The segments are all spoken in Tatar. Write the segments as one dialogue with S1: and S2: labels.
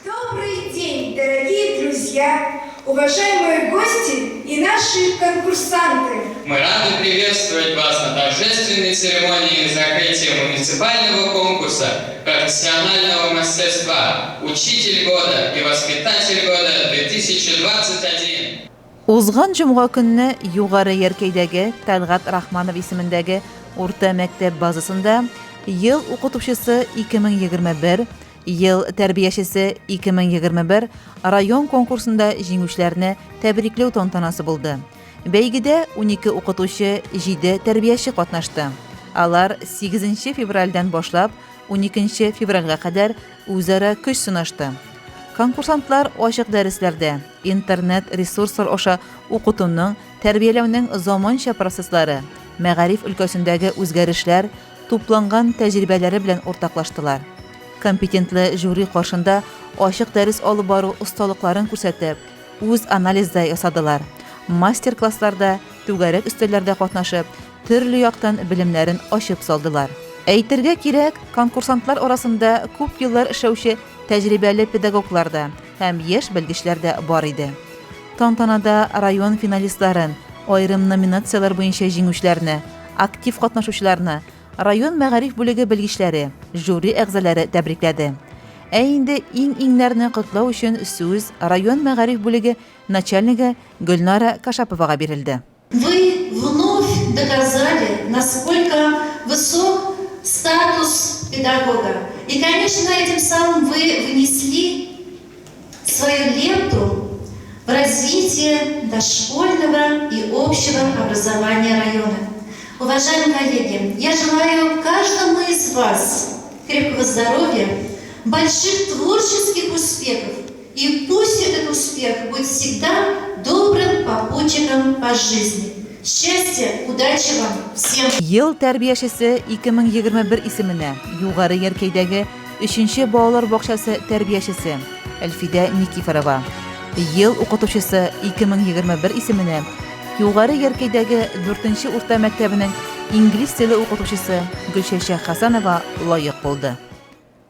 S1: Добрый день, дорогие друзья, уважаемые гости и наши конкурсанты!
S2: Мы рады приветствовать вас на торжественной церемонии закрытия муниципального конкурса профессионального мастерства «Учитель года и воспитатель года 2021».
S3: Узган җомга көнне Югары Яркәйдәге Тәлгать Рахманов исемендәге урта мәктәп базасында Ел укытучысы 2021, Ел тәрбиячесе 2021 район конкурсында җиңүчеләрне тәбрикләү тантанасы булды. Бәйгедә 12 укытучы, 7 тәрбияче катнашты. Алар 8 февральдән башлап 12 февральгә кадәр үзара көч сынашты. Конкурсантлар ачык дәресләрдә, интернет-ресурслар аша укытуның, тәрбияләүнең заманча процесслары, мәгариф өлкәсендәге үзгәрешләр, тупланган тәҗрибәләре белән уртаклаштылар. Компетентлы жюри каршында ачык дәрес алып бару осталыкларын күрсәтеп, үз анализ да ясадылар. Мастер-классларда, түгәрәк өстәлләрдә катнашып, төрле яктан белемнәрен ачып салдылар. Әйтергә кирәк, конкурсантлар арасында күп еллар эшләүче тәҗрибәле педагоглар да һәм яшь белгечләр дә бар иде. Тантанада район финалистларын, аерым номинацияләр буенча җиңүчеләрне, актив катнашучыларны район мәгариф бүлеге белгечләре, жюри әгъзалары тәбрикләде. Ә инде иң-иңнәрне котлау өчен сүз район мәгариф бүлеге начальнигы Гөлнара Кашаповага бирелде.
S4: Вы вновь доказали, насколько высок статус педагога. И, конечно, этим самым вы внесли свою лепту в развитие дошкольного и общего образования района. Уважаемые коллеги, я желаю каждому из вас крепкого здоровья, больших творческих успехов. И пусть этот успех будет всегда добрым попутчиком по жизни. Счастья, удачи вам всем!
S3: Ел тәрбиячесе 2021 исеменә Югары Яркәйдәге өченче балалар бакчасы тәрбиячесе Әлфидә Никифорова, Ел укытучысы 2021 исеменә Югары Яркәйдәге дүртенче урта мәктәбенең инглиз теле укытучысы Гөлчәчәк Хәсәнова лаек булды.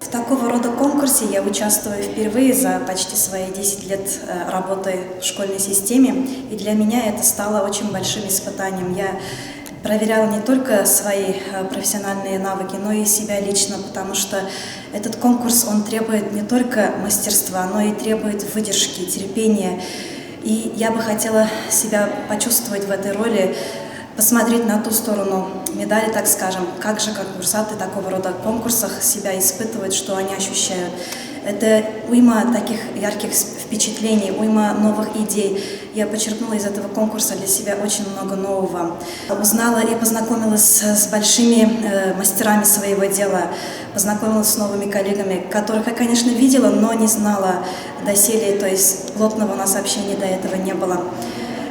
S5: В такого рода конкурсе я участвую впервые за почти свои 10 лет э, работы в школьной системе, и для меня это стало очень большим испытанием. Я проверяла не только свои э, профессиональные навыки, но и себя лично, потому что этот конкурс, он требует не только мастерства, но и требует выдержки, терпения. И я бы хотела себя почувствовать в этой роли, посмотреть на ту сторону медали, так скажем, как же конкурсанты такого рода конкурсах себя испытывают, что они ощущают. Это уйма таких ярких впечатлений, уйма новых идей. Я почерпнула из этого конкурса для себя очень много нового. Узнала и познакомилась с большими э, мастерами своего дела, познакомилась с новыми коллегами, которых я, конечно, видела, но не знала доселе, то есть плотного у нас общения до этого не было.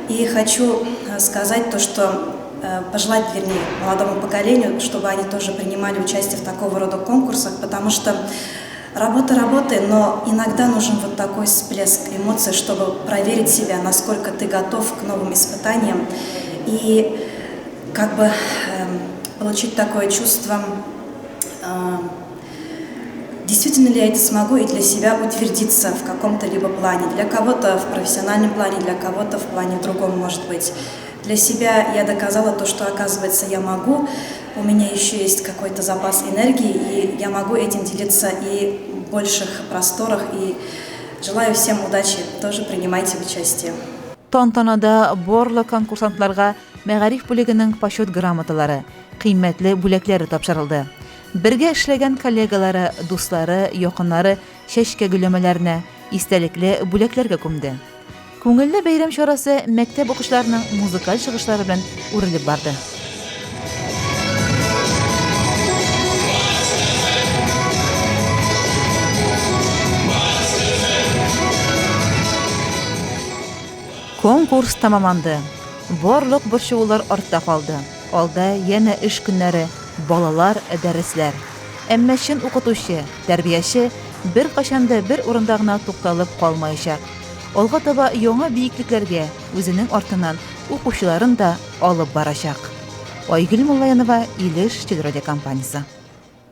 S5: И хочу э, сказать то, что э, пожелать, вернее, молодому поколению, чтобы они тоже принимали участие в такого рода конкурсах, потому что работа работы, но иногда нужен вот такой всплеск эмоций, чтобы проверить себя, насколько ты готов к новым испытаниям и как бы э, получить такое чувство, э, действительно ли я это смогу и для себя утвердиться в каком-то либо плане. Для кого-то в профессиональном плане, для кого-то в плане другом, может быть. Для себя я доказала то, что, оказывается, я могу. У меня еще есть какой-то запас энергии, и я могу этим делиться и в больших просторах. И желаю всем удачи, тоже принимайте участие.
S3: Тантанада барлык конкурсантларга мәгариф бүлегенең Почет грамоталары, кыйммәтле бүләкләре тапшырылды. Бергә эшләгән коллегалары, дуслары, якыннары чәчкә гөлләмәләренә, истәлекле бүләкләргә күмде. Күңелле бәйрәм чарасы мәктәп укучыларының музыкаль чыгышлары белән үрелеп барды. Конкурс тәмамланды. Барлык борчылулар артта калды. Алда янә эш көннәре, балалар, дәресләр. Әмма чын укытучы, тәрбияче беркайчан да бер урында гына тукталып калмаячак. Алга таба яңа биеклекләргә үзенең артыннан укучыларын да алып барачак. Айгөл Муллаянова, Илеш телерадиокомпаниясе.